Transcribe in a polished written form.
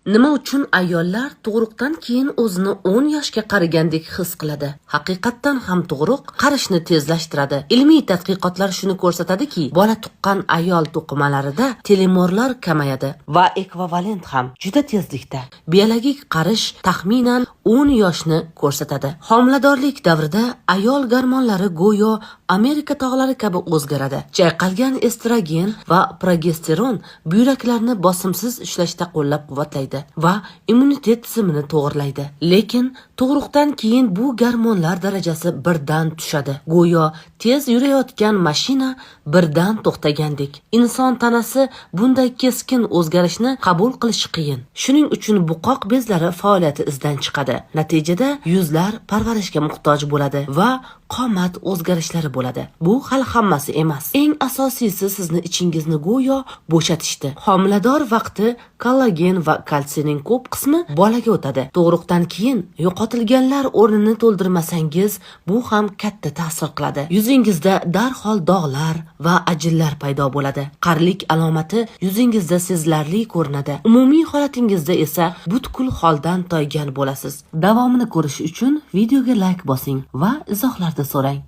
Nima uchun ayollar tug'ruqdan keyin o'zini 10 yoshga qarigandek his qiladi? Haqiqatdan ham tug'ruq qarishni tezlashtiradi. Ilmiy tadqiqotlar shuni ko'rsatadiki, bola tuqqan ayol to'qimalarida telomorlar kamayadi va ekvivalent ham juda tezlikda. Biologik qarish taxminan 10 yoshni ko'rsatadi. Homiladorlik davrida ayol gormonlari go'yo Amerika tog'lari kabi o'zgaradi. Chayqalgan estrogen va progesteron buyraklarni bosimsiz ishlashda qo'llab-quvvatlaydi va immunitet tizimini to'g'irlaydi. Lekin tug'ruqdan keyin bu gormonlar darajasi birdan tushadi. Go'yo tez yurayotgan mashina birdan to'xtagandek. Inson tanasi bunday keskin o'zgarishni qabul qilishi qiyin. Shuning uchun buqoq bezlari faoliyati izdan chiqadi. Natijada yuzlar parvarishga muhtoj bo'ladi va qomat o'zgarishlari bo'ladi. Bu hali hammasi emas. Eng asosiysi, sizni ichingizni go'yo bo'shatishdi. Homilador vaqti kollagen va kalsiyning ko'p qismi bolaga o'tadi. Tug'ruqdan keyin yo'qotilganlar o'rnini to'ldirmasangiz, bu ham katta ta'sir qiladi. Yuzingizda darhol dog'lar va ajinlar paydo bo'ladi. Qarilik alomati yuzingizda sezilarli ko'rinadi. Umumiy holatingizda esa butkul holdan toygan bo'lasiz. Davomini ko'rish uchun videoga like bosing va izohlarda so'rang.